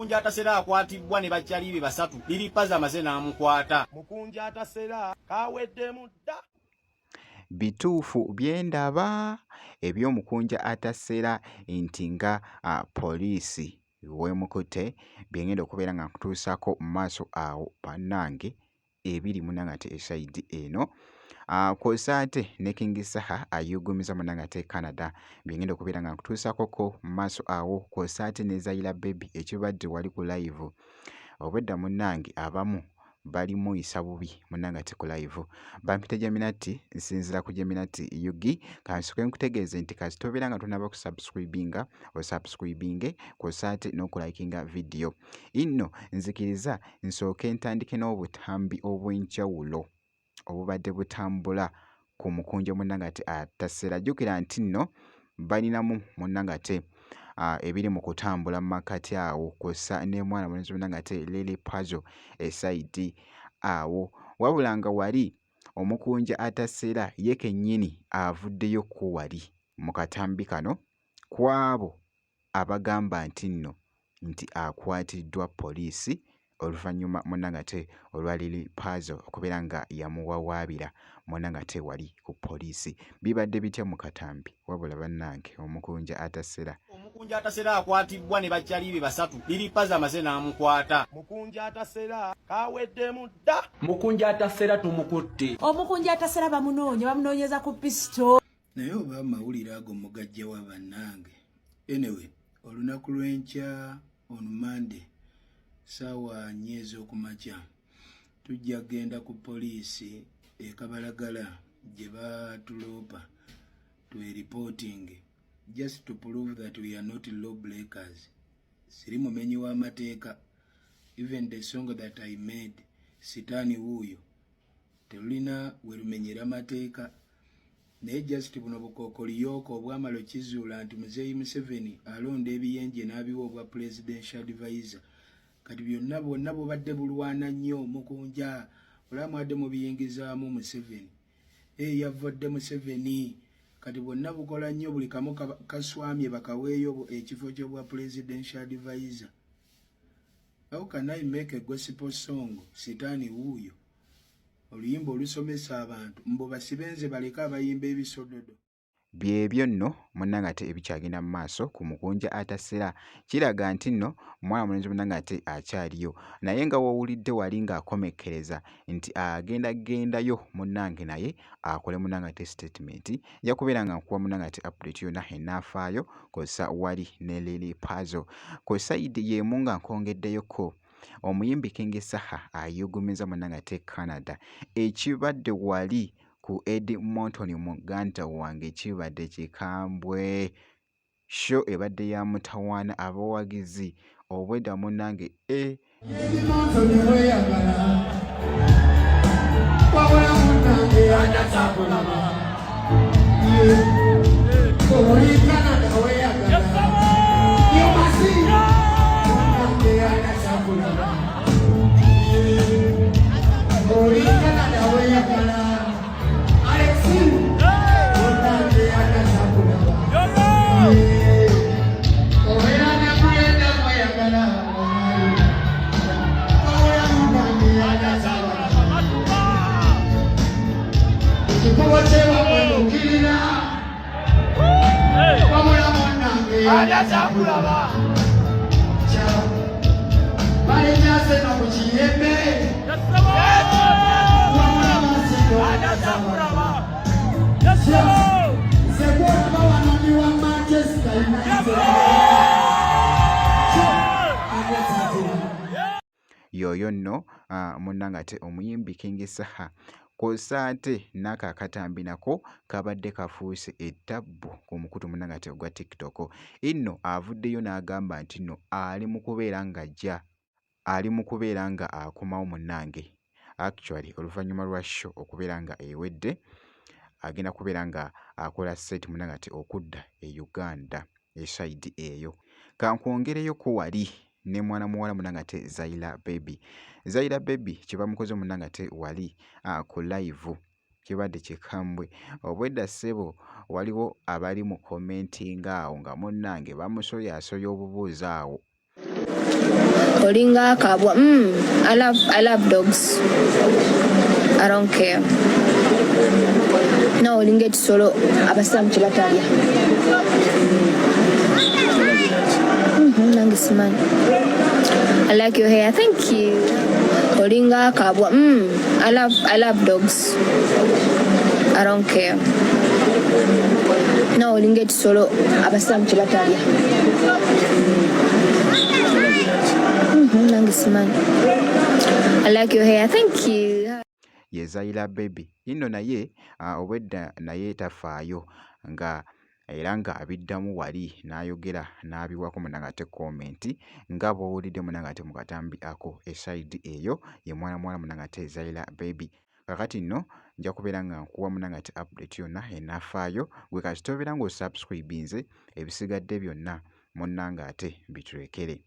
Mukunja atasera akwatibwa ne bakyali be basatu. Lili Pazo amaze n'amukwata. Mukunja atasera kaweddemu dda. Bituufu bye ndaba eby'omukunja atasera nti nga poliisi weemukutte bye ngenda okubeera nga nkutuusaako mu maaso awo bannange ebiri munange ate esayidi eno ah, kwosa ate ne King Saha ayugumiza munange ate Canada byengenda okubeera nga nkutuusako ko mu maaso awo kwosa ate ne Zaila Baby ekibadde wali ku live obwedda munange abamu bali muyisa bubi munange ate ku live bampita Jaminati nsinzira ku Jaminati UG kansoke nkutegeeze nti kasita obeera nga tonaba kusubscribinga osubscribinge kwosa ate n'okulayikinga video Inno nzikiriza nsooke ntandike n'obutambi obw'enjawulo obubadde butambula ku mukunja munnange ate atasera. Jjukira nti nno balinamu munnange ate ebiri mu kutambula mu makkati awo kw'ossa ne mwana mulenzi munnange ate Lily Pazo esayidi awo. Wabula nga wali omukunja atasera ye kennyini avuddeyo kko wali mu katambi kano kw'abo abagamba nti nno nti akwatiddwa poliisi oluvannyuma munnange ate olwa Lil Pazo okubeera nga yamuwawaabira munnange ate wali ku poliisi. Bibadde bitya mu katambi? Wabula bannange omukunja atasera. Omukunja atasera akwatibbwa ne bakyali be basatu. Lil Pazo amaze n'amukwata. Mukunja atasera kaweddemu dda. Mukunja atasera tumukutte. Omukunja atasera bamunoonya bamunoonyeza ku pisito. Naye oba amawulire ago mugajjawa bannange? Anyway, olunaku lw'enkya on Monday saawa nnya ez'okumakya tujja kugenda ku poliisi e Kabalagala gye batuloopa tweripootinge just to prove that we are not law breakers. Siri mumenyi w'amateeka. Even the song that I made, Sitaani wuuyo, telulina werumenyera mateeka naye just buno bukookoliyooko obwamala okizuula nti muzeeyi Museveni alonda ebiyenje n'abiwa obwa presidential advisor kati byonna bwonna bubadde bulwana nnyo mukunja olaba mwadde mubiyingizaamu Museveni ee yavvodde Museveni kati bwonna bukola nnyo buli kamu kaswamye bakaweeyo ekifo ky'obwa presidential advisor. How can I make a gospel song sitaani wuuyo oluyimba olusomesa abantu mbu basibe nze baleke abayimba ebisododo. Byebyo nno munnange ate ebikyagenda mu maaso ku mukunja atasera. Kiraga nti nno mwana mulenzi munnange ate akyaliyo. Naye nga w'owulidde wali ng'akomekkereza nti agenda gendayo munnange naye akole munnange ate statement. Nja kubeera nga nkuwa munnange ate update yonna enaafaayo kw'ossa wali ne Lily Pazo. Ku sayidi y'emu nga nkwongeddeyoko Omuyimbi King Saha ayuugumiza munnange ate Canada. Ekibadde wali ku Edmonton muganda wange kibadde kikambwe. Show ebadde ya mutawaana abawagizi obwedda munnange e Edmonton weyagala wabula munnange anatakulaba oli Canada weyagala Yoyo nno ah, munnange ate omuyimbi King Saha kwosa ate n'ako akatambi nako kabadde kafuuse ettabbu ku mukutu munnange ate ogwa TikTok. Inno avuddeyo n'agamba nti nno ali mu kubeera ng'ajja ali mu kubeera nga akomawo munnange actually oluvannyuma lwa show okubeera nga ewedde agenda kubeera nga akola set munnange ate okudda e Uganda esayidi eyo. Kankwongereyo ko wali ne mwana muwala munange ate Zaila baby. Zaila baby kyebamukoze munange ate wali ku live kibadde kikambwe. Obwedda ssebo waliwo abali mu commenting awo nga munnange bamusoyasoya obubuuzo awo. Olinga akabwa. I love dogs. I don't care. No, olinga ekisolo abasiraamu kye batalya. Nange simanyi. I like your hair. Thank you. Olinga akabwa. I love dogs. I don't care. No, olinga ekisolo abasiraamu kye batalya. Nange simanyi. I like your hair. Thank you. Ye Zayira Baby nno naye obwedda naye tafaayo nga era ng'abiddamu wali n'ayogera n'abiwaako munnange ate comment nga bw'owulidde munnange ate mu katambi ako esayidi eyo ye mwana muwala munnange ate Zayira Baby. Kaakati nno nja kubeera nga nkuwa munnange ate update yonna enaafaayo gwe kasita obeera ng'osubscribinze, ebisigadde byonna munnange ate bitulekere.